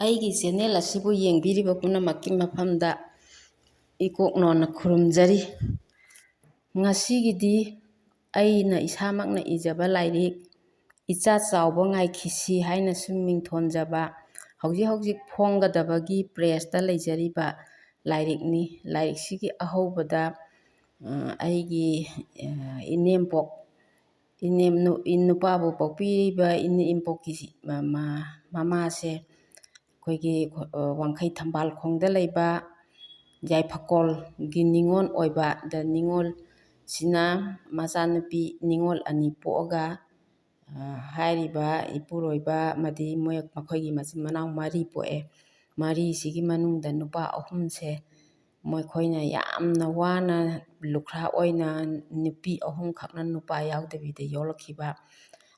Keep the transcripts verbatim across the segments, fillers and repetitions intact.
ꯑꯩꯒꯤ ꯆꯦꯅꯦꯜ ꯑꯁꯤꯕꯨ ꯌꯦꯡꯕꯤꯔꯤꯕ ꯄꯨꯝꯅꯃꯛꯀꯤ ꯃꯐꯝꯗ ꯏꯀꯣꯛꯅꯣꯟꯅ ꯈꯨꯔꯨꯝꯖꯔꯤ꯫ ꯉꯁꯤꯒꯤꯗꯤ ꯑꯩꯅ ꯏꯁꯥꯃꯛꯅ ꯏꯖꯕ ꯂꯥꯏꯔꯤꯛ, "ꯏꯆꯥ ꯆꯥꯎꯕ ꯉꯥꯏꯈꯤꯁꯤ" ꯍꯥꯏꯅ ꯁꯨꯝ ꯃꯤꯡꯊꯣꯟꯖꯕ, ꯍꯧꯖꯤꯛ ꯍꯧꯖꯤꯛ ꯐꯣꯡꯒꯗꯕꯒꯤ ꯄ꯭ꯔꯦꯁꯇ ꯂꯩꯖꯔꯤꯕ ꯂꯥꯏꯔꯤꯛꯅꯤ꯫ ꯂꯥꯏꯔꯤꯛꯁꯤꯒꯤ ꯑꯍꯧꯕꯗ, ꯑ, ꯑꯩꯒꯤ, ꯑ, ꯏꯅꯦꯝꯄꯣꯛ, ꯏꯅꯦꯝ-, ꯅꯨ-, ꯏ-, ꯅꯨꯄꯥꯕꯨ ꯄꯣꯛꯄꯤꯔꯤꯕ ꯏꯅꯦꯝꯄꯣꯛꯀꯤ ꯃ-, ꯃ-, ꯃꯃꯥꯁꯦ ꯑꯩꯈꯣꯏꯒꯤ, ꯑ, ꯋꯥꯡꯈꯩ ꯊꯝꯕꯥꯜ ꯈꯣꯡꯗ ꯂꯩꯕ ꯌꯥꯏꯐꯀꯣꯜꯒꯤ ꯅꯤꯉꯣꯜ ꯑꯣꯏꯕ, ꯗ ꯅꯤꯉꯣꯜꯁꯤꯅ ꯃꯆꯥꯅꯨꯄꯤ ꯅꯤꯉꯣꯜ ꯑꯅꯤ ꯄꯣꯛꯑꯒ, ꯑ, ꯍꯥꯏꯔꯤꯕ ꯏꯄꯨꯔꯣꯏꯕ ꯑꯃꯗꯤ ꯃꯣꯏ, ꯃꯈꯣꯏꯒꯤ ꯃꯆꯤꯟ ꯃꯅꯥꯎ ꯃꯔꯤ ꯄꯣꯛꯑꯦ꯫ ꯃꯔꯤꯁꯤꯒꯤ ꯃꯅꯨꯡꯗ ꯅꯨꯄꯥ ꯑꯍꯨꯝꯁꯦ ꯃꯈꯣꯏꯅ ꯌꯥꯝꯅ ꯋꯥꯅ ꯂꯨꯈ꯭ꯔꯥ ꯑꯣꯏꯅ ꯅꯨꯄꯤ ꯑꯍꯨꯝꯈꯛꯅ ꯅꯨꯄꯥ ꯌꯥꯎꯗꯕꯤꯗ ꯌꯣꯛꯂꯛꯈꯤꯕ꯫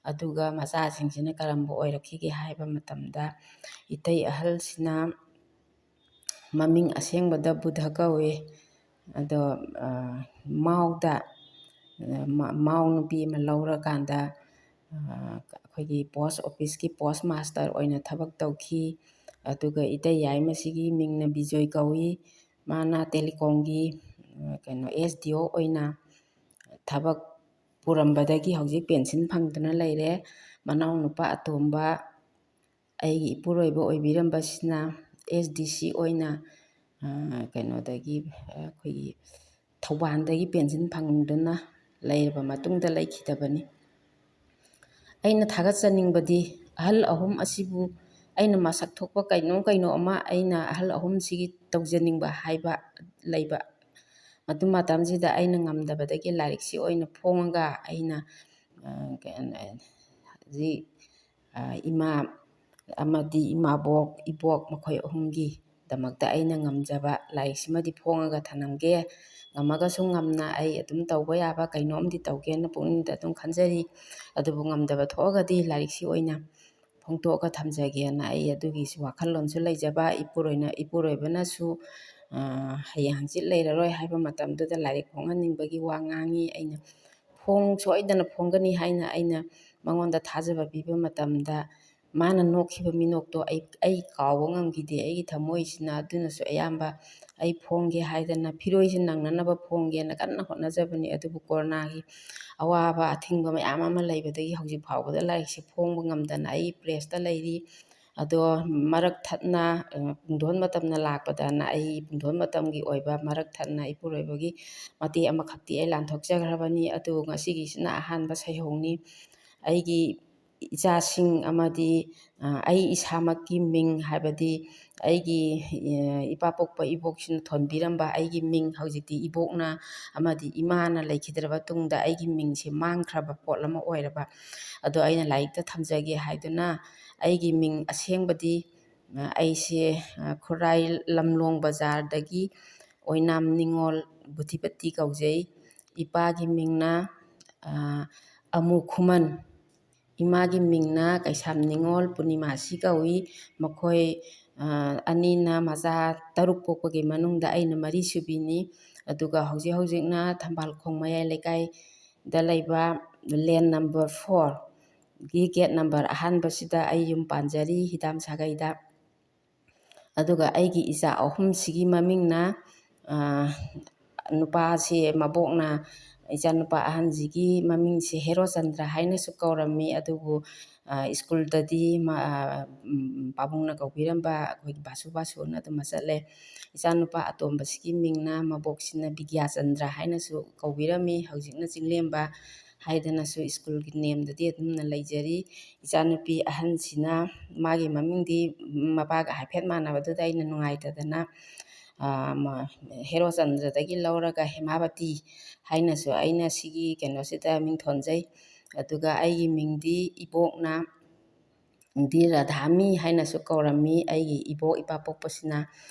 ꯑꯗꯨꯒ ꯃꯆꯥꯁꯤꯡꯁꯤꯅ ꯀꯔꯝꯕ ꯑꯣꯏꯔꯛꯈꯤꯒꯦ ꯍꯥꯏꯕ ꯃꯇꯝꯗ, ꯏꯇꯩ ꯑꯍꯜꯁꯤꯅ ꯃꯃꯤꯡ ꯑꯁꯦꯡꯕꯗ ꯕꯨꯙ ꯀꯧꯏ꯫ ꯑꯗꯣ, ꯑ, ꯃꯥꯎꯗ, ꯑ, ꯃ-, ꯃꯥꯎ ꯅꯨꯄꯤ ꯑꯃ ꯂꯧꯔꯀꯥꯟꯗ, ꯑ, ꯑꯩꯈꯣꯏꯒꯤ ꯄꯣꯁ ꯑꯣꯐꯤꯁꯀꯤ ꯄꯣꯁ ꯃꯥꯁꯇꯔ ꯑꯣꯏꯅ ꯊꯕꯛ ꯇꯧꯈꯤ꯫ ꯑꯗꯨꯒ ꯏꯇꯩ ꯌꯥꯏꯃꯁꯤꯒꯤ ꯃꯤꯡꯅ ꯕꯤꯖꯣꯏ ꯀꯧꯏ꯫ ꯃꯥꯅ ꯇꯦꯂꯤꯀꯣꯝꯒꯤ, ꯑ, ꯀꯩꯅꯣ, ꯑꯦꯁ ꯗꯤ ꯑꯣ ꯑꯣꯏꯅ ꯊꯕꯛ ꯄꯨꯔꯝꯕꯗꯒꯤ ꯍꯧꯖꯤꯛ ꯄꯦꯟꯁꯤꯟ ꯐꯪꯗꯨꯅ ꯂꯩꯔꯦ꯫ ꯃꯅꯥꯎꯅꯨꯄꯥ ꯑꯇꯣꯝꯕ, ꯑꯩꯒꯤ ꯏꯄꯨꯔꯣꯏꯕ ꯑꯣꯏꯕꯤꯔꯝꯕꯁꯤꯅ ꯑꯦꯁ ꯗꯤ ꯁꯤ ꯑꯣꯏꯅ, ꯑ, ꯀꯩꯅꯣꯗꯒꯤ, ꯑ, ꯑꯩꯈꯣꯏꯒꯤ ꯊꯧꯕꯥꯜꯗꯒꯤ ꯄꯦꯟꯁꯤꯟ ꯐꯪꯗꯨꯅ ꯂꯩꯔꯕ ꯃꯇꯨꯡꯗ ꯂꯩꯈꯤꯗꯕꯅꯤ꯫ ꯑꯩꯅ ꯊꯥꯒꯠꯆꯅꯤꯡꯕꯗꯤ ꯑꯍꯜ ꯑꯍꯨꯝ ꯑꯁꯤꯕꯨ ꯑꯩꯅ ꯃꯁꯛ ꯊꯣꯛꯄ ꯀꯩꯅꯣ ꯀꯩꯅꯣ ꯑꯃ ꯑꯩꯅ ꯑꯍꯜ ꯑꯍꯨꯝꯁꯤꯒꯤ ꯇꯧꯖꯅꯤꯡꯕ ꯍꯥꯏꯕ ꯂꯩꯕ꯫ ꯃꯗꯨ ꯃꯇꯝꯁꯤꯗ ꯑꯩꯅ ꯉꯝꯗꯕꯗꯒꯤ ꯂꯥꯏꯔꯤꯛꯁꯤ ꯑꯣꯏꯅ ꯐꯣꯡꯉꯒ ꯑꯩꯅ, ꯑ, ꯀꯩ-, ꯍꯧꯖꯤꯛ, ꯑ, ꯏꯃꯥ ꯑꯃꯗꯤ ꯏꯃꯥꯕꯣꯛ, ꯏꯕꯣꯛ ꯃꯈꯣꯏ ꯑꯍꯨꯝꯒꯤꯗꯃꯛꯇ ꯑꯩꯅ ꯉꯝꯖꯕ ꯂꯥꯏꯔꯤꯛꯁꯤꯃꯗꯤ ꯐꯣꯡꯉꯒ ꯊꯅꯝꯒꯦ꯫ ꯉꯝꯃꯒꯁꯨ ꯉꯝꯅ ꯑꯩ ꯑꯗꯨꯝ ꯇꯧꯕ ꯌꯥꯕ ꯀꯩꯅꯣꯝꯗꯤ ꯇꯧꯒꯦꯅ ꯄꯨꯛꯅꯤꯡꯗ ꯑꯗꯨꯝ ꯈꯟꯖꯔꯤ꯫ ꯑꯗꯨꯕꯨ ꯉꯝꯗꯕ ꯊꯣꯛꯑꯒꯗꯤ ꯂꯥꯏꯔꯤꯛꯁꯤ ꯑꯣꯏꯅ ꯐꯣꯡꯗꯣꯛꯑꯒ ꯊꯝꯖꯒꯦꯅ ꯑꯩ ꯑꯗꯨꯒꯤꯁꯨ ꯋꯥꯈꯜꯂꯣꯟꯁꯨ ꯂꯩꯖꯕ꯫ ꯏꯄꯨꯔꯣꯏꯅ-, ꯏꯄꯨꯔꯣꯏꯕꯅꯁꯨ, ꯑ, ꯍꯌꯦꯡ ꯍꯪꯆꯤꯠ ꯂꯩꯔꯔꯣꯏ ꯍꯥꯏꯕ ꯃꯇꯝꯗꯨꯗ ꯂꯥꯏꯔꯤꯛ ꯐꯣꯡꯍꯟꯅꯤꯡꯕꯒꯤ ꯋꯥ ꯉꯥꯡꯉꯤ꯫ ꯑꯩꯅ ꯐꯣꯡ-, ꯁꯣꯏꯗꯅ ꯐꯣꯡꯒꯅꯤ ꯍꯥꯏꯅ ꯑꯩꯅ ꯃꯉꯣꯟꯗ ꯊꯥꯖꯕ ꯄꯤꯕ ꯃꯇꯝꯗ, ꯃꯥꯅ ꯅꯣꯛꯈꯤꯕ ꯃꯤꯅꯣꯛꯇꯣ ꯑꯩ, ꯑꯩ ꯀꯥꯎꯕ ꯉꯝꯈꯤꯗꯦ꯫ ꯑꯩꯒꯤ ꯊꯃꯣꯏꯁꯤꯅ ꯑꯗꯨꯅꯁꯨ ꯑꯌꯥꯝꯕ ꯑꯩ ꯐꯣꯡꯒꯦ ꯍꯥꯏꯗꯅ ꯐꯤꯔꯣꯏꯁꯤ ꯅꯪꯅꯅꯕ ꯐꯣꯡꯒꯦꯅ ꯀꯟꯅ ꯍꯣꯠꯅꯖꯕꯅꯤ꯫ ꯑꯗꯨꯕꯨ ꯀꯣꯔꯣꯅꯥꯒꯤ ꯑꯋꯥꯕ ꯑꯊꯤꯡꯕ ꯃꯌꯥꯝ ꯑꯃ ꯂꯩꯕꯗꯒꯤ ꯍꯧꯖꯤꯛ ꯐꯥꯎꯕꯗ ꯂꯥꯏꯔꯤꯛꯁꯦ ꯐꯣꯡꯕ ꯉꯝꯗꯅ ꯑꯩ ꯄ꯭ꯔꯦꯁꯇ ꯂꯩꯔꯤ꯫ ꯑꯗꯣ ꯃꯔꯛ ꯊꯠꯅ, ꯑ, ꯄꯨꯡꯗꯣꯟ ꯃꯇꯝꯅ ꯂꯥꯛꯄꯗꯅ ꯑꯩ ꯄꯨꯡꯗꯣꯟ ꯃꯇꯝꯒꯤ ꯑꯣꯏꯕ ꯃꯔꯛ ꯊꯠꯅ ꯏꯄꯨꯔꯣꯏꯕꯒꯤ ꯃꯇꯦꯛ ꯑꯃꯈꯛꯇꯤ ꯑꯩ ꯂꯥꯟꯊꯣꯛꯆꯈ꯭ꯔꯕꯅꯤ꯫ ꯑꯗꯨ ꯉꯁꯤꯒꯤꯁꯤꯅ ꯑꯍꯥꯟꯕ ꯁꯩꯍꯧꯅꯤ꯫ ꯑꯩꯒꯤ ꯏꯆꯥꯁꯤꯡ ꯑꯃꯗꯤ, ꯑ, ꯑꯩ ꯏꯁꯥꯃꯛꯀꯤ ꯃꯤꯡ, ꯍꯥꯏꯕꯗꯤ ꯑꯩꯒꯤ, ꯑ, ꯏꯄꯥ ꯄꯣꯛꯄ ꯏꯕꯣꯛꯁꯤꯅ ꯊꯣꯟꯕꯤꯔꯝꯕ ꯑꯩꯒꯤ ꯃꯤꯡ ꯍꯧꯖꯤꯛꯇꯤ ꯏꯕꯣꯛꯅ ꯑꯃꯗꯤ ꯏꯃꯥꯅ ꯂꯩꯈꯤꯗ꯭ꯔꯕ ꯇꯨꯡꯗ ꯑꯩꯒꯤ ꯃꯤꯡꯁꯦ ꯃꯥꯡꯈ꯭ꯔꯕ ꯄꯣꯠ ꯑꯃ ꯑꯣꯏꯔꯕ꯫ ꯑꯗꯣ ꯑꯩꯅ ꯂꯥꯏꯔꯤꯛꯇ ꯊꯝꯖꯒꯦ ꯍꯥꯏꯗꯨꯅ ꯑꯩꯒꯤ ꯃꯤꯡ ꯑꯁꯦꯡꯕꯗꯤ, ꯑ, ꯑꯩꯁꯦ, ꯑ, ꯈꯨꯔꯥꯏ ꯂꯝꯂꯣꯡ ꯕꯖꯥꯔꯗꯒꯤ ꯑꯣꯏꯅꯥꯝ ꯅꯤꯉꯣꯜ ꯕꯨꯙꯤꯄꯇꯤ ꯀꯧꯖꯩ꯫ ꯏꯄꯥꯒꯤ ꯃꯤꯡꯅ, ꯑ, ꯑꯃꯨ ꯈꯨꯃꯟ, ꯏꯃꯥꯒꯤ ꯃꯤꯡꯅ ꯀꯩꯁꯥꯝ ꯅꯤꯉꯣꯜ ꯄꯨꯔꯅꯤꯃꯥꯁꯤ ꯀꯧꯏ꯫ ꯃꯈꯣꯏ, ꯑ, ꯑꯅꯤꯅ ꯃꯆꯥ ꯇꯔꯨꯛ ꯄꯣꯛꯄꯒꯤ ꯃꯅꯨꯡꯗ ꯑꯩꯅ ꯃꯔꯤ ꯁꯨꯕꯤꯅꯤ꯫ ꯑꯗꯨꯒ ꯍꯧꯖꯤꯛ ꯍꯧꯖꯤꯛꯅ ꯊꯝꯕꯥꯜꯈꯣꯡ ꯃꯌꯥꯏ ꯂꯩꯀꯥꯏꯗ ꯂꯩꯕ ꯂꯦꯟ ꯅꯝꯕꯔ ꯐꯣꯔꯒꯤ ꯒꯦꯠ ꯅꯝꯕꯔ ꯑꯍꯥꯟꯕꯁꯤꯗ ꯑꯩ ꯌꯨꯝ ꯄꯥꯟꯖꯔꯤ, ꯍꯤꯗꯥꯝ ꯁꯥꯒꯩꯗ꯫ ꯑꯗꯨꯒ ꯑꯩꯒꯤ ꯏꯆꯥ ꯑꯍꯨꯝꯁꯤꯒꯤ ꯃꯃꯤꯡꯅ, ꯑ, ꯅꯨꯄꯥꯁꯦ ꯃꯕꯣꯛꯅ ꯏꯆꯥꯅꯨꯄꯥ ꯑꯍꯟꯁꯤꯒꯤ ꯃꯃꯤꯡꯁꯦ ꯍꯦꯔꯣꯆꯟꯗ꯭ꯔ ꯍꯥꯏꯅꯁꯨ ꯀꯧꯔꯝꯃꯤ꯫ ꯑꯗꯨꯕꯨ, ꯑ, ꯁ꯭ꯀꯨꯜꯗꯗꯤ ꯃ-, ꯑ, ꯎꯝ, ꯄꯥꯕꯨꯡꯅ ꯀꯧꯕꯤꯔꯝꯕ ꯑꯩꯈꯣꯏꯒꯤ ꯕꯥꯁꯨ ꯕꯥꯁꯨꯅ ꯑꯗꯨꯝ ꯃꯆꯠꯂꯦ꯫ ꯏꯆꯥꯅꯨꯄꯥ ꯑꯇꯣꯝꯕꯁꯤꯒꯤ ꯃꯤꯡꯅ ꯃꯕꯣꯛꯁꯤꯅ ꯕꯤꯗ꯭ꯌꯥꯆꯟꯗ꯭ꯔ ꯍꯥꯏꯅꯁꯨ ꯀꯧꯕꯤꯔꯝꯃꯤ꯫ ꯍꯧꯖꯤꯛꯅ ꯆꯤꯡꯂꯦꯝꯕ ꯍꯥꯏꯗꯅꯁꯨ ꯁ꯭ꯀꯨꯜꯒꯤ ꯅꯦꯝꯗꯗꯤ ꯑꯗꯨꯝꯅ ꯂꯩꯖꯔꯤ꯫ ꯏꯆꯥꯅꯨꯄꯤ ꯑꯍꯟꯁꯤꯅ ꯃꯥꯒꯤ ꯃꯃꯤꯡꯗꯤ ꯃꯄꯥꯒ ꯍꯥꯏꯐꯦꯠ ꯃꯥꯟꯅꯕꯗꯨꯗ ꯑꯩꯅ ꯅꯨꯡꯉꯥꯏꯇꯗꯅ, ꯑ, ꯃ-, ꯍꯦꯔꯣꯆꯟꯗ꯭ꯔꯗꯒꯤ ꯂꯧꯔꯒ ꯍꯦꯃꯥꯕꯇꯤ ꯍꯥꯏꯅꯁꯨ ꯑꯩꯅ ꯁꯤꯒꯤ ꯀꯩꯅꯣꯁꯤꯗ ꯃꯤꯡ ꯊꯣꯟꯖꯩ꯫ ꯑꯗꯨꯒ ꯑꯩꯒꯤ ꯃꯤꯡꯗꯤ ꯏꯕꯣꯛꯅ ꯗꯤ ꯔꯥꯙꯥꯃꯤ ꯍꯥꯏꯅꯁꯨ ꯀꯧꯔꯝꯃꯤ ꯑꯩꯒꯤ ꯏꯕꯣꯛ ꯏꯄꯥ ꯄꯣꯛꯄꯁꯤꯅ꯫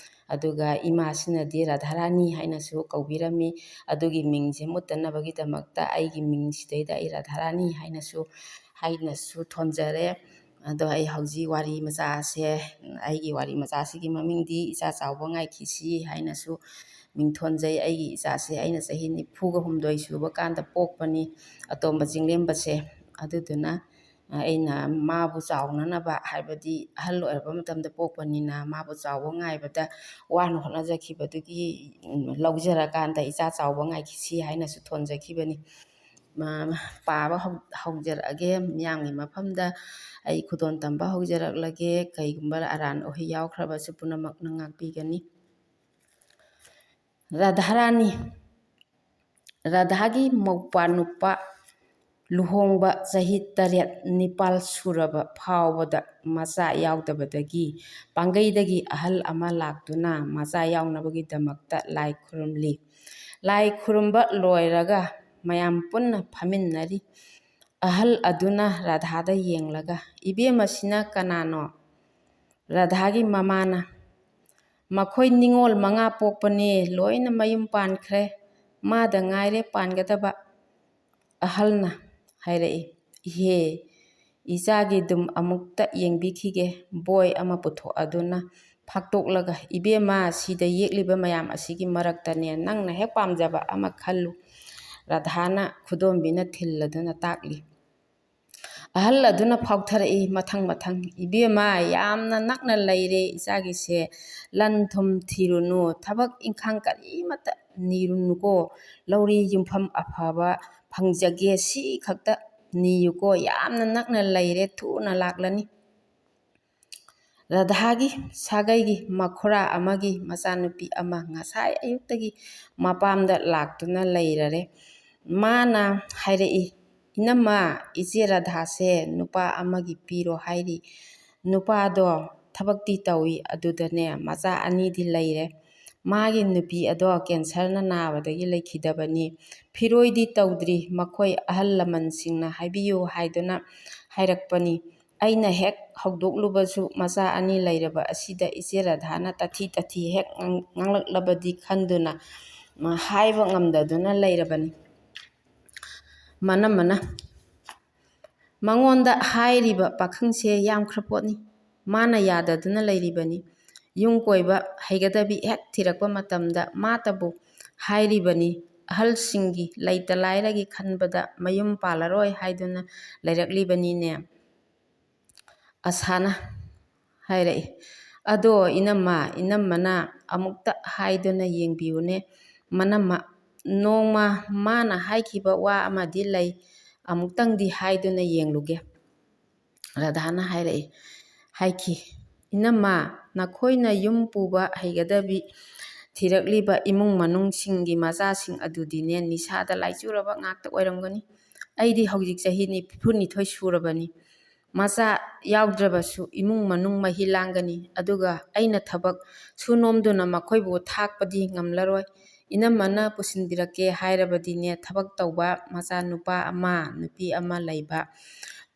ꯑꯗꯨꯒ ꯏꯃꯥꯁꯤꯅꯗꯤ ꯔꯥꯙꯥꯔꯥꯅꯤ ꯍꯥꯏꯅꯁꯨ ꯀꯧꯕꯤꯔꯝꯃꯤ꯫ ꯑꯗꯨꯒꯤ ꯃꯤꯡꯁꯦ ꯃꯨꯠꯇꯅꯕꯒꯤꯗꯃꯛꯇ ꯑꯩꯒꯤ ꯃꯤꯡꯁꯤꯗꯩꯗ ꯑꯩ ꯔꯥꯙꯥꯔꯥꯅꯤ ꯍꯥꯏꯅꯁꯨ, ꯍꯥꯏꯅꯁꯨ ꯊꯣꯟꯖꯔꯦ꯫ ꯑꯗꯣ ꯑꯩ ꯍꯧꯖꯤꯛ ꯋꯥꯔꯤ ꯃꯆꯥꯁꯦ, ꯑꯩꯒꯤ ꯋꯥꯔꯤ ꯃꯆꯥꯁꯤꯒꯤ ꯃꯃꯤꯡꯗꯤ ꯏꯆꯥ ꯆꯥꯎꯕ ꯉꯥꯏꯈꯤꯁꯤ ꯍꯥꯏꯅꯁꯨ ꯃꯤꯡ ꯊꯣꯟꯖꯩ꯫ ꯑꯩꯒꯤ ꯏꯆꯥꯁꯦ ꯑꯩꯅ ꯆꯍꯤ ꯅꯤꯐꯨꯒ ꯍꯨꯝꯗꯣꯏ ꯁꯨꯕ ꯀꯥꯟꯗ ꯄꯣꯛꯄꯅꯤ, ꯑꯇꯣꯝꯕ ꯆꯤꯡꯂꯦꯝꯕꯁꯦ꯫ ꯑꯗꯨꯗꯨꯅ ꯑꯩꯅ ꯃꯥꯕꯨ ꯆꯥꯎꯅꯅꯕ, ꯍꯥꯏꯕꯗꯤ ꯑꯍꯜ ꯑꯣꯏꯔꯕ ꯃꯇꯝꯗ ꯄꯣꯛꯄꯅꯤꯅ ꯃꯥꯕꯨ ꯆꯥꯎꯕ ꯉꯥꯏꯕꯗ ꯋꯥꯅ ꯍꯣꯠꯅꯖꯈꯤꯕꯗꯨꯒꯤ, ꯎꯝ, ꯂꯧꯖꯔꯀꯥꯟꯗ ꯏꯆꯥ ꯆꯥꯎꯕ ꯉꯥꯏꯈꯤꯁꯤ ꯍꯥꯏꯅꯁꯨ ꯊꯣꯟꯖꯈꯤꯕꯅꯤ꯫ ꯃ-, ꯄꯥꯕ ꯍꯧ-, ꯍꯧꯖꯔꯛꯑꯒꯦ꯫ ꯃꯤꯌꯥꯝꯒꯤ ꯃꯐꯝꯗ ꯑꯩ ꯈꯨꯗꯣꯜ ꯇꯝꯕ ꯍꯧꯖꯔꯛꯂꯒꯦ꯫ ꯀꯩꯒꯨꯝꯕ ꯑꯔꯥꯟ ꯑꯣꯏꯍꯩ ꯌꯥꯎꯈ꯭ꯔꯕꯁꯨ ꯄꯨꯝꯅꯃꯛꯅ ꯉꯥꯛꯄꯤꯒꯅꯤ꯫ ꯔꯥꯙꯥꯔꯥꯅꯤ꯫ ꯔꯥꯙꯥꯒꯤ ꯃꯧꯄ꯭ꯋꯥ ꯅꯨꯄꯥ ꯂꯨꯍꯣꯡꯕ ꯆꯍꯤ ꯇꯔꯦꯠ ꯅꯤꯄꯥꯜ ꯁꯨꯔꯕ ꯐꯥꯎꯕꯗ ꯃꯆꯥ ꯌꯥꯎꯗꯕꯗꯒꯤ ꯄꯥꯡꯒꯩꯗꯒꯤ ꯑꯍꯜ ꯑꯃ ꯂꯥꯛꯇꯨꯅ ꯃꯆꯥ ꯌꯥꯎꯅꯕꯒꯤꯗꯃꯛꯇ ꯂꯥꯏ ꯈꯨꯔꯨꯝꯂꯤ꯫ ꯂꯥꯏ ꯈꯨꯔꯨꯝꯕ ꯂꯣꯏꯔꯒ ꯃꯌꯥꯝ ꯄꯨꯟꯅ ꯐꯝꯃꯤꯟꯅꯔꯤ꯫ ꯑꯍꯜ ꯑꯗꯨꯅ ꯔꯥꯙꯥꯗ ꯌꯦꯡꯂꯒ, "ꯏꯕꯦꯝꯃꯁꯤꯅ ꯀꯅꯥꯅꯣ?" ꯔꯥꯙꯥꯒꯤ ꯃꯃꯥꯅ, "ꯃꯈꯣꯏ ꯅꯤꯉꯣꯜ ꯃꯉꯥ ꯄꯣꯛꯄꯅꯦ, ꯂꯣꯏꯅ ꯃꯌꯨꯝ ꯄꯥꯟꯈ꯭ꯔꯦ, ꯃꯥꯗ ꯉꯥꯏꯔꯦ ꯄꯥꯟꯒꯗꯕ꯫" ꯑꯍꯜꯅ ꯍꯥꯏꯔꯛꯏ, "ꯏꯍꯦ, ꯏꯆꯥꯒꯤꯗꯨꯝ ꯑꯃꯨꯛꯇ ꯌꯦꯡꯕꯤꯈꯤꯒꯦ꯫" ꯕꯣꯏ ꯑꯃ ꯄꯨꯊꯣꯛꯑꯗꯨꯅ ꯐꯥꯛꯇꯣꯛꯂꯒ, "ꯏꯕꯦꯝꯃ, ꯁꯤꯗ ꯌꯦꯛꯂꯤꯕ ꯃꯌꯥꯝ ꯑꯁꯤꯒꯤ ꯃꯔꯛꯇꯅꯦ ꯅꯪꯅ ꯍꯦꯛ ꯄꯥꯝꯖꯕ ꯑꯃ ꯈꯜꯂꯨ꯫" ꯔꯥꯙꯥꯅ ꯈꯨꯗꯣꯝꯕꯤꯅ ꯊꯤꯜꯂꯗꯨꯅ ꯇꯥꯛꯂꯤ꯫ ꯑꯍꯜ ꯑꯗꯨꯅ ꯐꯥꯎꯊꯔꯛꯏ ꯃꯊꯪ ꯃꯊꯪ, "ꯏꯕꯦꯝꯃ, ꯌꯥꯝꯅ ꯅꯛꯅ ꯂꯩꯔꯦ ꯏꯆꯥꯒꯤꯁꯦ, ꯂꯟ ꯊꯨꯝ ꯊꯤꯔꯨꯅꯨ, ꯊꯕꯛ ꯏꯪꯈꯥꯡ ꯀꯔꯤꯃꯠꯇ ꯅꯤꯔꯨꯅꯨꯀꯣ, ꯂꯧꯔꯤ ꯌꯨꯝꯐꯝ ꯑꯐꯕ ꯐꯪꯖꯒꯦ, ꯁꯤ ꯈꯛꯇ ꯅꯤꯌꯨꯀꯣ, ꯌꯥꯝꯅ ꯅꯛꯅ ꯂꯩꯔꯦ, ꯊꯨꯅ ꯂꯥꯛꯂꯅꯤ꯫" ꯔꯥꯙꯥꯒꯤ ꯁꯥꯒꯩꯒꯤ ꯃꯈꯨꯔꯥ ꯑꯃꯒꯤ ꯃꯆꯥꯅꯨꯄꯤ ꯑꯃ ꯉꯁꯥꯏ ꯑꯌꯨꯛꯇꯒꯤ ꯃꯄꯥꯝꯗ ꯂꯥꯛꯇꯨꯅ ꯂꯩꯔꯔꯦ꯫ ꯃꯥꯅ ꯍꯥꯏꯔꯛꯏ, "ꯏꯅꯝꯃ, ꯏꯆꯦ ꯔꯥꯙꯥꯁꯦ ꯅꯨꯄꯥ ꯑꯃꯒꯤ ꯄꯤꯔꯣ ꯍꯥꯏꯔꯤ꯫ ꯅꯨꯄꯥꯗꯣ ꯊꯕꯛꯇꯤ ꯇꯧꯏ, ꯑꯗꯨꯗꯅꯦ ꯃꯆꯥ ꯑꯅꯤꯗꯤ ꯂꯩꯔꯦ꯫ ꯃꯥꯒꯤ ꯅꯨꯄꯤ ꯑꯗꯣ ꯀꯦꯟꯁꯔꯅ ꯅꯥꯕꯗꯒꯤ ꯂꯩꯈꯤꯗꯕꯅꯤ꯫ ꯐꯤꯔꯣꯏꯗꯤ ꯇꯧꯗ꯭ꯔꯤ, ꯃꯈꯣꯏ ꯑꯍꯜ ꯂꯃꯟꯁꯤꯡꯅ ꯍꯥꯏꯕꯤꯌꯨ ꯍꯥꯏꯗꯨꯅ ꯍꯥꯏꯔꯛꯄꯅꯤ꯫ ꯑꯩꯅ ꯍꯦꯛ ꯍꯧꯗꯣꯛꯂꯨꯕꯁꯨ ꯃꯆꯥ ꯑꯅꯤ ꯂꯩꯔꯕ ꯑꯁꯤꯗ ꯏꯆꯦ ꯔꯥꯙꯥꯅ ꯇꯥꯊꯤ ꯇꯥꯊꯤ ꯍꯦꯛ ꯉꯥꯡ-, ꯉꯥꯡꯂꯛꯂꯕꯗꯤ ꯈꯟꯗꯨꯅ, ꯃ-, ꯍꯥꯏꯕ ꯉꯝꯗꯗꯨꯅ ꯂꯩꯔꯕꯅꯤ꯫" ꯃꯅꯝꯃꯅ, "ꯃꯉꯣꯟꯗ ꯍꯥꯏꯔꯤꯕ ꯄꯥꯈꯪꯁꯦ ꯌꯥꯝꯈ꯭ꯔ ꯄꯣꯠꯅꯤ꯫ ꯃꯥꯅ ꯌꯥꯗꯗꯨꯅ ꯂꯩꯔꯤꯕꯅꯤ꯫ ꯌꯨꯝ ꯀꯣꯏꯕ ꯍꯩꯒꯗꯕꯤ ꯍꯦꯛ ꯊꯤꯔꯛꯄ ꯃꯇꯝꯗ ꯃꯥꯇꯕꯨ ꯍꯥꯏꯔꯤꯕꯅꯤ꯫ ꯑꯍꯜꯁꯤꯡꯒꯤ ꯂꯩꯇ ꯂꯥꯏꯔꯒꯤ ꯈꯟꯕꯗ ꯃꯌꯨꯝ ꯄꯥꯜꯂꯔꯣꯏ ꯍꯥꯏꯗꯨꯅ ꯂꯩꯔꯛꯂꯤꯕꯅꯤꯅꯦ꯫ ꯑꯁꯥꯅ ꯍꯥꯏꯔꯛꯏ, "ꯑꯗꯣ ꯏꯅꯝꯃ, ꯏꯅꯝꯃꯅ ꯑꯃꯨꯛꯇ ꯍꯥꯏꯗꯨꯅ ꯌꯦꯡꯕꯤꯌꯨꯅꯦ꯫ ꯃꯅꯝꯃ, ꯅꯣꯡꯃ ꯃꯥꯅ ꯍꯥꯏꯈꯤꯕ ꯋꯥ ꯑꯃꯗꯤ ꯂꯩ, ꯑꯃꯨꯛꯇꯪꯗꯤ ꯍꯥꯏꯗꯨꯅ ꯌꯦꯡꯂꯨꯒꯦ"꯫ ꯔꯥꯙꯥꯅ ꯍꯥꯏꯔꯛꯏ, ꯍꯥꯏꯈꯤ, "ꯏꯅꯝꯃ, ꯅꯈꯣꯏꯅ ꯌꯨꯝ ꯄꯨꯕ ꯍꯩꯒꯗꯕꯤ ꯊꯤꯔꯛꯂꯤꯕ ꯏꯃꯨꯡ ꯃꯅꯨꯡꯁꯤꯡꯒꯤ ꯃꯆꯥꯁꯤꯡ ꯑꯗꯨꯗꯤꯅꯦ ꯅꯤꯁꯥꯗ ꯂꯥꯏꯆꯨꯔꯕ ꯉꯥꯛꯇ ꯑꯣꯏꯔꯝꯒꯅꯤ꯫ ꯑꯩꯗꯤ ꯍꯧꯖꯤꯛ ꯆꯍꯤ ꯅꯤꯐꯨꯅꯤꯊꯣꯏ ꯁꯨꯔꯕꯅꯤ꯫ ꯃꯆꯥ ꯌꯥꯎꯗ꯭ꯔꯕꯁꯨ ꯏꯃꯨꯡ ꯃꯅꯨꯡ ꯃꯍꯤ ꯂꯥꯡꯒꯅꯤ꯫ ꯑꯗꯨꯒ ꯑꯩꯅ ꯊꯕꯛ ꯁꯨꯅꯣꯝꯗꯨꯅ ꯃꯈꯣꯏꯕꯨ ꯊꯥꯛꯄꯗꯤ ꯉꯝꯂꯔꯣꯏ꯫ ꯏꯅꯝꯃꯅ ꯄꯨꯁꯤꯟꯕꯤꯔꯛꯀꯦ ꯍꯥꯏꯔꯕꯗꯤꯅꯦ, ꯊꯕꯛ ꯇꯧꯕ ꯃꯆꯥꯅꯨꯄꯥ ꯑꯃ, ꯅꯨꯄꯤ ꯑꯃ ꯂꯩꯕ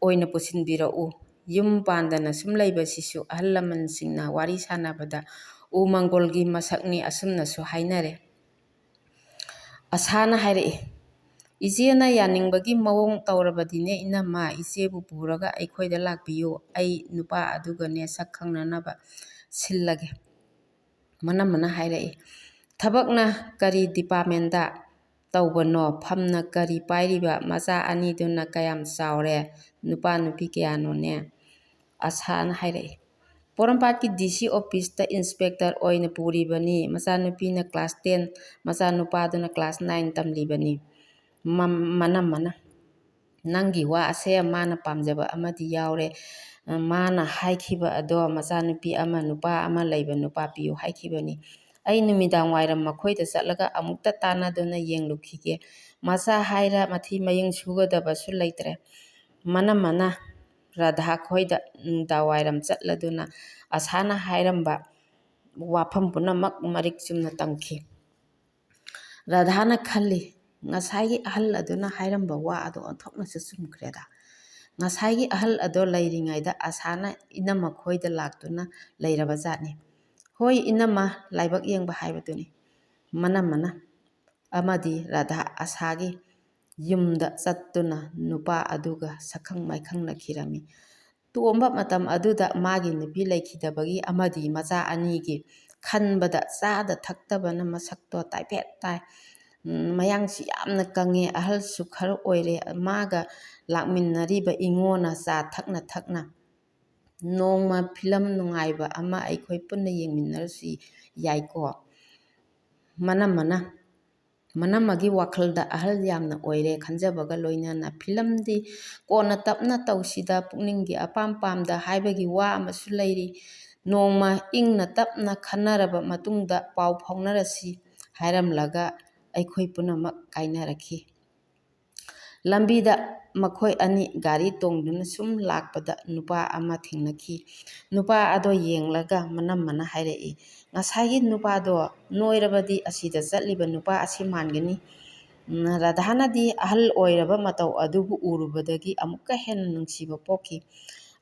ꯑꯣꯏꯅ ꯄꯨꯁꯤꯟꯕꯤꯔꯛꯎ꯫ ꯌꯨꯝ ꯄꯥꯟꯗꯅ ꯁꯨꯝ ꯂꯩꯕꯁꯤꯁꯨ ꯑꯍꯜ ꯂꯃꯟꯁꯤꯡꯅ ꯋꯥꯔꯤ ꯁꯥꯟꯅꯕꯗ ꯎ ꯃꯪꯒꯣꯜꯒꯤ ꯃꯁꯛꯅꯤ" ꯑꯁꯨꯝꯅꯁꯨ ꯍꯥꯏꯅꯔꯦ꯫ ꯑꯁꯥꯅ ꯍꯥꯏꯔꯛꯏ, "ꯏꯆꯦꯅ ꯌꯥꯅꯤꯡꯕꯒꯤ ꯃꯑꯣꯡ ꯇꯧꯔꯕꯗꯤꯅꯦ ꯏꯅꯝꯃ, ꯏꯆꯦꯕꯨ ꯄꯨꯔꯒ ꯑꯩꯈꯣꯏꯗ ꯂꯥꯛꯄꯤꯌꯨ꯫ ꯑꯩ ꯅꯨꯄꯥ ꯑꯗꯨꯒꯅꯦ ꯁꯛ ꯈꯪꯅꯅꯕ ꯁꯤꯜꯂꯒꯦ"꯫ ꯃꯅꯝꯃꯅ ꯍꯥꯏꯔꯛꯏ, "ꯊꯕꯛꯅ ꯀꯔꯤ ꯗꯤꯄꯥꯔꯠꯃꯦꯟꯗ ꯇꯧꯕꯅꯣ? ꯐꯝꯅ ꯀꯔꯤ ꯄꯥꯏꯔꯤꯕ? ꯃꯆꯥ ꯑꯅꯤꯗꯨꯅ ꯀꯌꯥꯝ ꯆꯥꯎꯔꯦ? ꯅꯨꯄꯥ ꯅꯨꯄꯤ ꯀꯌꯥꯅꯣꯅꯦ?" ꯑꯁꯥꯅ ꯍꯥꯏꯔꯛꯏ, "ꯄꯣꯔꯣꯝꯄꯥꯠꯀꯤ ꯗꯤ ꯁꯤ ꯑꯣꯐꯤꯁꯇ ꯏꯟꯁꯄꯦꯛꯇꯔ ꯑꯣꯏꯅ ꯄꯨꯔꯤꯕꯅꯤ꯫ ꯃꯆꯥꯅꯨꯄꯤꯅ ꯀ꯭ꯂꯥꯁ ꯇꯦꯟ, ꯃꯆꯥꯅꯨꯄꯥꯗꯨꯅ ꯀ꯭ꯂꯥꯁ ꯅꯥꯏꯟ ꯇꯝꯂꯤꯕꯅꯤ"꯫ ꯃꯝ-, ꯃꯅꯝꯃꯅ, "ꯅꯪꯒꯤ ꯋꯥ ꯑꯁꯦ ꯃꯥꯅ ꯄꯥꯝꯖꯕ ꯑꯃꯗꯤ ꯌꯥꯎꯔꯦ꯫ ꯃꯥꯅ ꯍꯥꯏꯈꯤꯕ ꯑꯗꯣ ꯃꯆꯥꯅꯨꯄꯤ ꯑꯃ, ꯅꯨꯄꯥ ꯑꯃ ꯂꯩꯕ ꯅꯨꯄꯥ ꯄꯤꯌꯨ ꯍꯥꯏꯈꯤꯕꯅꯤ꯫ ꯑꯩ ꯅꯨꯃꯤꯗꯥꯡ ꯋꯥꯏꯔꯝ ꯃꯈꯣꯏꯗ ꯆꯠꯂꯒ ꯑꯃꯨꯛꯇ ꯇꯥꯟꯅꯗꯨꯅ ꯌꯦꯡꯂꯨꯈꯤꯒꯦ"꯫ ꯃꯆꯥ ꯍꯥꯏꯔ ꯃꯊꯤ ꯃꯌꯨꯡ ꯁꯨꯒꯗꯕꯁꯨ ꯂꯩꯇ꯭ꯔꯦ꯫ ꯃꯅꯝꯃꯅ ꯔꯥꯙꯥ ꯈꯣꯏꯗ ꯅꯨꯡꯗꯥꯡ ꯋꯥꯏꯔꯝ ꯆꯠꯂꯗꯨꯅ ꯑꯁꯥꯅ ꯍꯥꯏꯔꯝꯕ ꯋꯥꯐꯝ ꯄꯨꯝꯅꯃꯛ ꯃꯔꯤꯛ ꯆꯨꯝꯅ ꯇꯝꯈꯤ꯫ ꯔꯥꯙꯥꯅ ꯈꯜꯂꯤ, "ꯉꯁꯥꯏꯒꯤ ꯑꯍꯜ ꯑꯗꯨꯅ ꯍꯥꯏꯔꯝꯕ ꯋꯥ ꯑꯗꯣ ꯑꯣꯟꯊꯣꯛꯅꯁꯨ ꯆꯨꯝꯈ꯭ꯔꯦꯗ꯫ ꯉꯁꯥꯏꯒꯤ ꯑꯍꯜ ꯑꯗꯣ ꯂꯩꯔꯤꯉꯩꯗ ꯑꯁꯥꯅ ꯏꯅꯝꯃ ꯈꯣꯏꯗ ꯂꯥꯛꯇꯨꯅ ꯂꯩꯔꯕ ꯖꯥꯠꯅꯤ꯫ ꯍꯣꯏ ꯏꯅꯝꯃ, ꯂꯥꯏꯕꯛ ꯌꯦꯡꯕ ꯍꯥꯏꯕꯗꯨꯅꯤ"꯫ ꯃꯅꯝꯃꯅ ꯑꯃꯗꯤ ꯔꯥꯙꯥ ꯑꯁꯥꯒꯤ ꯌꯨꯝꯗ ꯆꯠꯇꯨꯅ ꯅꯨꯄꯥ ꯑꯗꯨꯒ ꯁꯛꯈꯪ ꯃꯥꯏꯈꯪꯅꯈꯤꯔꯝꯃꯤ꯫ ꯇꯣꯝꯕ ꯃꯇꯝ ꯑꯗꯨꯗ ꯃꯥꯒꯤ ꯅꯨꯄꯤ ꯂꯩꯈꯤꯗꯕꯒꯤ ꯑꯃꯗꯤ ꯃꯆꯥ ꯑꯅꯤꯒꯤ ꯈꯟꯕꯗ ꯆꯥꯗ ꯊꯛꯇꯕꯅ ꯃꯁꯛꯇꯣ ꯇꯥꯏꯐꯦꯠ ꯇꯥꯏ꯫ ꯎꯝ, ꯃꯌꯥꯡꯁꯤ ꯌꯥꯝꯅ ꯀꯪꯉꯦ, ꯑꯍꯜꯁꯨ ꯈꯔ ꯑꯣꯏꯔꯦ꯫ ꯃꯥꯒ ꯂꯥꯛꯃꯤꯟꯅꯔꯤꯕ ꯏꯉꯣꯅ ꯆꯥ ꯊꯛꯅ ꯊꯛꯅ ꯅꯣꯡꯃ ꯐꯤꯂꯝ ꯅꯨꯡꯉꯥꯏꯕ ꯑꯃ ꯑꯩꯈꯣꯏ ꯄꯨꯟꯅ ꯌꯦꯡꯃꯤꯟꯅꯔꯁꯨ ꯌꯥꯏꯀꯣ꯫ ꯃꯅꯝꯃꯅ, ꯃꯅꯝꯃꯒꯤ ꯋꯥꯈꯜꯗ ꯑꯍꯜ ꯌꯥꯝꯅ ꯑꯣꯏꯔꯦ ꯈꯟꯖꯕꯒ ꯂꯣꯏꯅꯅ ꯐꯤꯂꯝꯗꯤ ꯀꯣꯟꯅ ꯇꯞꯅ ꯇꯧꯁꯤꯗ, ꯄꯨꯛꯅꯤꯡꯒꯤ ꯑꯄꯥꯝ ꯄꯥꯝꯗ ꯍꯥꯏꯕꯒꯤ ꯋꯥ ꯑꯃꯁꯨ ꯂꯩꯔꯤ꯫ ꯅꯣꯡꯃ ꯏꯪꯅ ꯇꯞꯅ ꯈꯟꯅꯔꯕ ꯃꯇꯨꯡꯗ ꯄꯥꯎ ꯐꯥꯎꯅꯔꯁꯤ ꯍꯥꯏꯔꯝꯂꯒ ꯑꯩꯈꯣꯏ ꯄꯨꯝꯅꯃꯛ ꯀꯥꯏꯅꯔꯛꯈꯤ꯫ ꯂꯝꯕꯤꯗ ꯃꯈꯣꯏ ꯑꯅꯤ ꯒꯥꯔꯤ ꯇꯣꯡꯗꯨꯅ ꯁꯨꯝ ꯂꯥꯛꯄꯗ ꯅꯨꯄꯥ ꯑꯃ ꯊꯦꯡꯅꯈꯤ꯫ ꯅꯨꯄꯥ ꯑꯗꯣ ꯌꯦꯡꯂꯒ ꯃꯅꯝꯃꯅ ꯍꯥꯏꯔꯛꯏ, "ꯉꯁꯥꯏꯒꯤ ꯅꯨꯄꯥꯗꯣ ꯅꯣꯏꯔꯕꯗꯤ ꯑꯁꯤꯗ ꯆꯠꯂꯤꯕ ꯅꯨꯄꯥ ꯑꯁꯤ ꯃꯥꯟꯒꯅꯤ꯫" ꯎꯝ, ꯔꯥꯙꯥꯅꯗꯤ ꯑꯍꯜ ꯑꯣꯏꯔꯕ ꯃꯇꯧ ꯑꯗꯨꯕꯨ ꯎꯔꯨꯕꯗꯒꯤ ꯑꯃꯨꯛꯀ ꯍꯦꯟꯅ ꯅꯨꯡꯁꯤꯕ ꯄꯣꯛꯈꯤ꯫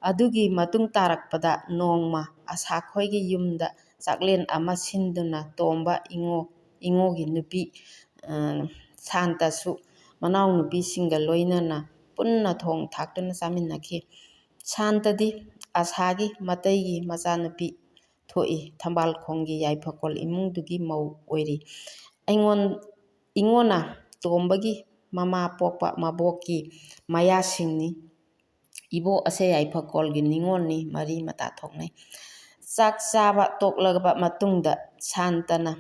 ꯑꯗꯨꯒꯤ ꯃꯇꯨꯡ ꯇꯥꯔꯛꯄꯗ ꯅꯣꯡꯃ ꯑꯁꯥꯈꯣꯏꯒꯤ ꯌꯨꯝꯗ ꯆꯥꯛꯂꯦꯟ ꯑꯃ ꯁꯤꯟꯗꯨꯅ ꯇꯣꯝꯕ ꯏꯉꯣ, ꯏꯉꯣꯒꯤ ꯅꯨꯄꯤ, ꯑ, ꯁꯥꯟꯇꯁꯨ ꯃꯅꯥꯎꯅꯨꯄꯤꯁꯤꯡꯒ ꯂꯣꯏꯅꯅ ꯄꯨꯟꯅ ꯊꯣꯡ ꯊꯥꯛꯇꯨꯅ ꯆꯥꯃꯤꯟꯅꯈꯤ꯫ ꯁꯥꯟꯇꯗꯤ ꯑꯁꯥꯒꯤ ꯃꯇꯩꯒꯤ ꯃꯆꯥꯅꯨꯄꯤ ꯊꯣꯛꯏ꯫ ꯊꯝꯕꯥꯜꯈꯣꯡꯒꯤ ꯌꯥꯏꯐꯀꯣꯜ ꯏꯃꯨꯡꯗꯨꯒꯤ ꯃꯧ ꯑꯣꯏꯔꯤ꯫ ꯑꯩꯉꯣꯟ-, ꯏꯉꯣꯅ ꯇꯣꯝꯕꯒꯤ ꯃꯃꯥ ꯄꯣꯛꯄ ꯃꯕꯣꯛꯀꯤ ꯃꯌꯥꯁꯤꯡꯅꯤ꯫ ꯏꯕꯣꯛ ꯑꯁꯦ ꯌꯥꯏꯐꯀꯣꯜꯒꯤ ꯅꯤꯉꯣꯜꯅꯤ, ꯃꯔꯤ ꯃꯇꯥ ꯊꯣꯛꯅꯩ꯫ ꯆꯥꯛ ꯆꯥꯕ ꯇꯣꯛꯂꯕ ꯃꯇꯨꯡꯗ ꯁꯥꯟꯇꯅ,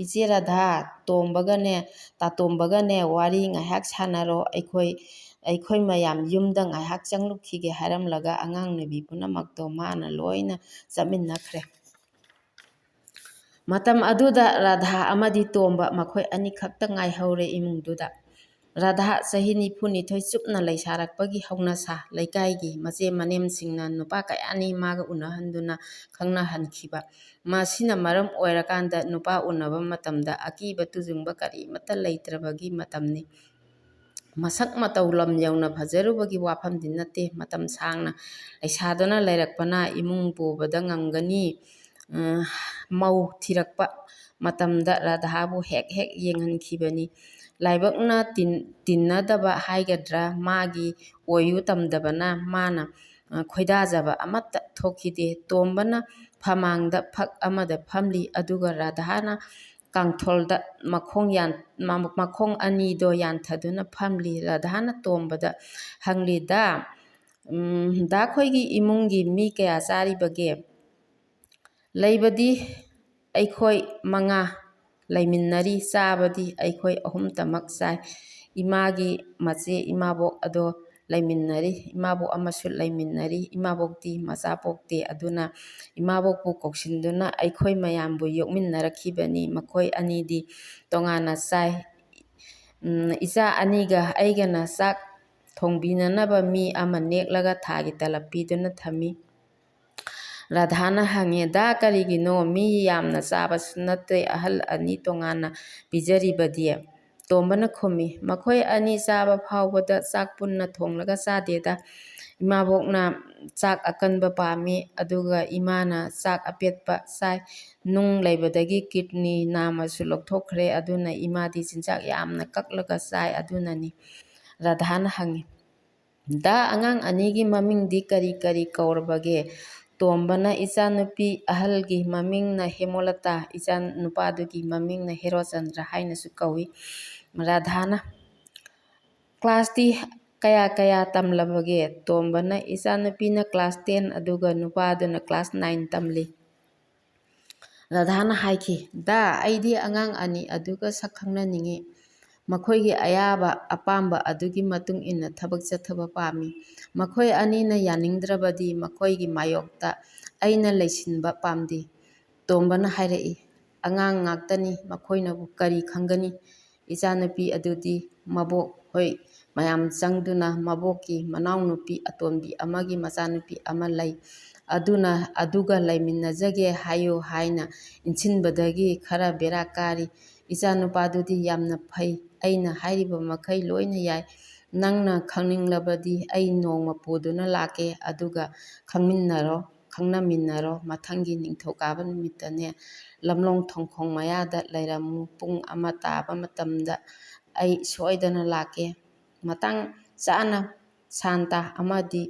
"ꯏꯆꯦ ꯔꯥꯙꯥ, ꯇꯣꯝꯕꯒꯅꯦ, ꯇꯥꯇꯣꯝꯕꯒꯅꯦ ꯋꯥꯔꯤ ꯉꯥꯏꯍꯥꯛ ꯁꯥꯟꯅꯔꯣ, ꯑꯩꯈꯣꯏ, ꯑꯩꯈꯣꯏ ꯃꯌꯥꯝ ꯌꯨꯝꯗ ꯉꯥꯏꯍꯥꯛ ꯆꯪꯂꯨꯈꯤꯒꯦ" ꯍꯥꯏꯔꯝꯂꯒ ꯑꯉꯥꯡ ꯅꯨꯕꯤ ꯄꯨꯝꯅꯃꯛꯇꯣ ꯃꯥꯅ ꯂꯣꯏꯅ ꯆꯠꯃꯤꯟꯅꯈ꯭ꯔꯦ꯫ ꯃꯇꯝ ꯑꯗꯨꯗ ꯔꯥꯙꯥ ꯑꯃꯗꯤ ꯇꯣꯝꯕ ꯃꯈꯣꯏ ꯑꯅꯤꯈꯛꯇ ꯉꯥꯏꯍꯧꯔꯦ ꯏꯃꯨꯡꯗꯨꯗ꯫ ꯔꯥꯙꯥ ꯆꯍꯤ ꯅꯤꯐꯨꯅꯤꯊꯣꯏ ꯆꯨꯞꯅ ꯂꯩꯁꯥꯔꯛꯄꯒꯤ ꯍꯧꯅꯁꯥ, ꯂꯩꯀꯥꯏꯒꯤ ꯃꯆꯦ ꯃꯅꯦꯝꯁꯤꯡꯅ ꯅꯨꯄꯥ ꯀꯌꯥꯅꯤ ꯃꯥꯒ ꯎꯅꯍꯟꯗꯨꯅ ꯈꯪꯅꯍꯟꯈꯤꯕ꯫ ꯃꯁꯤꯅ ꯃꯔꯝ ꯑꯣꯏꯔꯀꯥꯟꯗ ꯅꯨꯄꯥ ꯎꯅꯕ ꯃꯇꯝꯗ ꯑꯀꯤꯕ ꯇꯨꯖꯨꯡꯕ ꯀꯔꯤꯃꯠꯇ ꯂꯩꯇ꯭ꯔꯕꯒꯤ ꯃꯇꯝꯅꯤ꯫ ꯃꯁꯛ ꯃꯇꯧ ꯂꯝ ꯌꯧꯅ ꯐꯖꯔꯨꯕꯒꯤ ꯋꯥꯐꯝꯗꯤ ꯅꯠꯇꯦ꯫ ꯃꯇꯝ ꯁꯥꯡꯅ ꯂꯩꯁꯥꯗꯨꯅ ꯂꯩꯔꯛꯄꯅ ꯏꯃꯨꯡ ꯄꯨꯕꯗ ꯉꯝꯒꯅꯤ꯫ ꯑ, ꯃꯧ ꯊꯤꯔꯛꯄ ꯃꯇꯝꯗ ꯔꯥꯙꯥꯕꯨ ꯍꯦꯛ ꯍꯦꯛ ꯌꯦꯡꯍꯟꯈꯤꯕꯅꯤ꯫ ꯂꯥꯏꯕꯛꯅ ꯇꯤꯟ-, ꯇꯤꯟꯅꯗꯕ ꯍꯥꯏꯒꯗ꯭ꯔꯥ, ꯃꯥꯒꯤ ꯑꯣꯏꯌꯨ ꯇꯝꯗꯕꯅ ꯃꯥꯅ, ꯑ, ꯈꯣꯏꯗꯥꯖꯕ ꯑꯃꯠꯇ ꯊꯣꯛꯈꯤꯗꯦ꯫ ꯇꯣꯝꯕꯅ ꯐꯃꯥꯡꯗ ꯐꯛ ꯑꯃꯗ ꯐꯝꯂꯤ, ꯑꯗꯨꯒ ꯔꯥꯙꯥꯅ ꯀꯥꯡꯊꯣꯜꯗ ꯃꯈꯣꯡ ꯌꯥꯟ-, ꯃ-, ꯃꯈꯣꯡ ꯑꯅꯤꯗꯣ ꯌꯥꯟꯊꯗꯨꯅ ꯐꯝꯂꯤ꯫ ꯔꯥꯙꯥꯅ ꯇꯣꯝꯕꯗ ꯍꯪꯂꯤ, "ꯗꯥ, ꯎꯝ, ꯗꯥ ꯈꯣꯏꯒꯤ ꯏꯃꯨꯡꯒꯤ ꯃꯤ ꯀꯌꯥ ꯆꯥꯔꯤꯕꯒꯦ?" "ꯂꯩꯕꯗꯤ ꯑꯩꯈꯣꯏ ꯃꯉꯥ ꯂꯩꯃꯤꯟꯅꯔꯤ, ꯆꯥꯕꯗꯤ ꯑꯩꯈꯣꯏ ꯑꯍꯨꯝꯇꯃꯛ ꯆꯥꯏ꯫ ꯏꯃꯥꯒꯤ ꯃꯆꯦ ꯏꯃꯥꯕꯣꯛ ꯑꯗꯣ ꯂꯩꯃꯤꯟꯅꯔꯤ, ꯏꯃꯥꯕꯣꯛ ꯑꯃꯁꯨ ꯂꯩꯃꯤꯟꯅꯔꯤ꯫ ꯏꯃꯥꯕꯣꯛꯇꯤ ꯃꯆꯥ ꯄꯣꯛꯇꯦ, ꯑꯗꯨꯅ ꯏꯃꯥꯕꯣꯛꯄꯨ ꯀꯧꯁꯤꯟꯗꯨꯅ ꯑꯩꯈꯣꯏ ꯃꯌꯥꯝꯕꯨ ꯌꯣꯛꯃꯤꯟꯅꯔꯛꯈꯤꯕꯅꯤ꯫ ꯃꯈꯣꯏ ꯑꯅꯤꯗꯤ ꯇꯣꯉꯥꯟꯅ ꯆꯥꯏ꯫ ꯎꯝ, ꯏꯆꯥ ꯑꯅꯤꯒ ꯑꯩꯒꯅ ꯆꯥꯛ ꯊꯣꯡꯕꯤꯅꯅꯕ ꯃꯤ ꯑꯃ ꯅꯦꯛꯂꯒ ꯊꯥꯒꯤ ꯇꯂꯞ ꯄꯤꯗꯨꯅ ꯊꯝꯃꯤ"꯫ ꯔꯥꯙꯥꯅ ꯍꯪꯉꯤ, "ꯗꯥ, ꯀꯔꯤꯒꯤꯅꯣ? ꯃꯤ ꯌꯥꯝꯅ ꯆꯥꯕꯁꯨ ꯅꯠꯇꯦ, ꯑꯍꯜ ꯑꯅꯤ ꯇꯣꯉꯥꯟꯅ ꯄꯤꯖꯔꯤꯕꯗꯤ?" ꯇꯣꯝꯕꯅ ꯈꯨꯝꯃꯤ, "ꯃꯈꯣꯏ ꯑꯅꯤ ꯆꯥꯕ ꯐꯥꯎꯕꯗ ꯆꯥꯛ ꯄꯨꯟꯅ ꯊꯣꯡꯂꯒ ꯆꯥꯗꯦꯗ꯫ ꯏꯃꯥꯕꯣꯛꯅ ꯆꯥꯛ ꯑꯀꯟꯕ ꯄꯥꯝꯃꯤ, ꯑꯗꯨꯒ ꯏꯃꯥꯅ ꯆꯥꯛ ꯑꯄꯦꯠꯄ ꯆꯥꯏ꯫ ꯅꯨꯡ ꯂꯩꯕꯗꯒꯤ ꯀꯤꯗꯅꯤ ꯅꯥꯝꯃꯁꯨ ꯂꯧꯊꯣꯛꯈ꯭ꯔꯦ, ꯑꯗꯨꯅ ꯏꯃꯥꯗꯤ ꯆꯤꯟꯖꯥꯛ ꯌꯥꯝꯅ ꯀꯛꯂꯒ ꯆꯥꯏ, ꯑꯗꯨꯅꯅꯤ"꯫ ꯔꯥꯙꯥꯅ ꯍꯪꯉꯤ, "ꯗꯥ, ꯑꯉꯥꯡ ꯑꯅꯤꯒꯤ ꯃꯃꯤꯡꯗꯤ ꯀꯔꯤ ꯀꯔꯤ ꯀꯧꯔꯕꯒꯦ?" ꯇꯣꯝꯕꯅ, "ꯏꯆꯥꯅꯨꯄꯤ ꯑꯍꯜꯒꯤ ꯃꯃꯤꯡꯅ ꯍꯦꯃꯣꯂꯇꯥ, ꯏꯆꯥꯅꯨꯄꯥꯗꯨꯒꯤ ꯃꯃꯤꯡꯅ ꯍꯦꯔꯣꯆꯟꯗ꯭ꯔ ꯍꯥꯏꯅꯁꯨ ꯀꯧꯏ"꯫ ꯔꯥꯙꯥꯅ, "ꯀ꯭ꯂꯥꯁꯇꯤ ꯀꯌꯥ ꯀꯌꯥ ꯇꯝꯂꯕꯒꯦ?" ꯇꯣꯝꯕꯅ, "ꯏꯆꯥꯅꯨꯄꯤꯅ ꯀ꯭ꯂꯥꯁ ꯇꯦꯟ, ꯑꯗꯨꯒ ꯅꯨꯄꯥꯗꯨꯅ ꯀ꯭ꯂꯥꯁ ꯅꯥꯏꯟ ꯇꯝꯂꯤ"꯫ ꯔꯥꯙꯥꯅ ꯍꯥꯏꯈꯤ, "ꯗꯥ, ꯑꯩꯗꯤ ꯑꯉꯥꯡ ꯑꯅꯤ ꯑꯗꯨꯒ ꯁꯛ ꯈꯪꯅꯅꯤꯡꯏ꯫ ꯃꯈꯣꯏꯒꯤ ꯑꯌꯥꯕ ꯑꯄꯥꯝꯕ ꯑꯗꯨꯒꯤ ꯃꯇꯨꯡ ꯏꯟꯅ ꯊꯕꯛ ꯆꯠꯊꯕ ꯄꯥꯝꯃꯤ꯫ ꯃꯈꯣꯏ ꯑꯅꯤꯅ ꯌꯥꯅꯤꯡꯗ꯭ꯔꯕꯗꯤ ꯃꯈꯣꯏꯒꯤ ꯃꯥꯌꯣꯛꯇ ꯑꯩꯅ ꯂꯩꯁꯤꯟꯕ ꯄꯥꯝꯗꯦ"꯫ ꯇꯣꯝꯕꯅ ꯍꯥꯏꯔꯛꯏ, "ꯑꯉꯥꯡ ꯉꯥꯛꯇꯅꯤ, ꯃꯈꯣꯏꯅꯕꯨ ꯀꯔꯤ ꯈꯪꯒꯅꯤ? ꯏꯆꯥꯅꯨꯄꯤ ꯑꯗꯨꯗꯤ ꯃꯕꯣꯛ ꯍꯣꯏ ꯃꯌꯥꯝ ꯆꯪꯗꯨꯅ ꯃꯕꯣꯛꯀꯤ ꯃꯅꯥꯎꯅꯨꯄꯤ ꯑꯇꯣꯝꯕꯤ ꯑꯃꯒꯤ ꯃꯆꯥꯅꯨꯄꯤ ꯑꯃ ꯂꯩ, ꯑꯗꯨꯅ ꯑꯗꯨꯒ ꯂꯩꯃꯤꯟꯅꯖꯒꯦ ꯍꯥꯏꯌꯨ ꯍꯥꯏꯅ ꯏꯟꯁꯤꯟꯕꯗꯒꯤ ꯈꯔ ꯕꯦꯔꯥ ꯀꯥꯔꯤ꯫ ꯏꯆꯥꯅꯨꯄꯥꯗꯨꯗꯤ ꯌꯥꯝꯅ ꯐꯩ, ꯑꯩꯅ ꯍꯥꯏꯔꯤꯕ ꯃꯈꯩ ꯂꯣꯏꯅ ꯌꯥꯏ꯫ ꯅꯪꯅ ꯈꯪꯅꯤꯡꯂꯕꯗꯤ ꯑꯩ ꯅꯣꯡꯃ ꯄꯨꯗꯨꯅ ꯂꯥꯛꯀꯦ, ꯑꯗꯨꯒ ꯈꯪꯃꯤꯟꯅꯔꯣ, ꯈꯪꯅꯃꯤꯟꯅꯔꯣ꯫ ꯃꯊꯪꯒꯤ ꯅꯤꯡꯊꯧꯀꯥꯕ ꯅꯨꯃꯤꯠꯇꯅꯦ, ꯂꯝꯂꯣꯡ ꯊꯣꯡꯈꯣꯡ ꯃꯌꯥꯗ ꯂꯩꯔꯝꯃꯨ꯫ ꯄꯨꯡ ꯑꯃ ꯇꯥꯕ ꯃꯇꯝꯗ ꯑꯩ ꯁꯣꯏꯗꯅ ꯂꯥꯛꯀꯦ꯫ ꯃꯇꯥꯡ ꯆꯥꯅ ꯁꯥꯟꯇ ꯑꯃꯗꯤ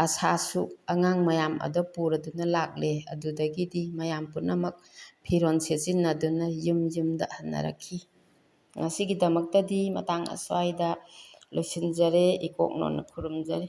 ꯑꯁꯥꯁꯨ ꯑꯉꯥꯡ ꯃꯌꯥꯝ ꯑꯗꯨ ꯄꯨꯔꯗꯨꯅ ꯂꯥꯛꯂꯦ꯫ ꯑꯗꯨꯗꯒꯤꯗꯤ ꯃꯌꯥꯝ ꯄꯨꯝꯅꯃꯛ ꯐꯤꯔꯣꯜ ꯁꯦꯠꯆꯤꯟꯅꯗꯨꯅ ꯌꯨꯝ ꯌꯨꯝꯗ ꯍꯟꯅꯔꯛꯈꯤ꯫ ꯉꯁꯤꯒꯤꯗꯃꯛꯇꯗꯤ ꯃꯇꯥꯡ ꯑꯁ꯭ꯋꯥꯏꯗ ꯂꯣꯏꯁꯤꯟꯖꯔꯦ꯫ ꯏꯀꯣꯛꯅꯣꯟꯅ ꯈꯨꯔꯨꯝꯖꯔꯤ꯫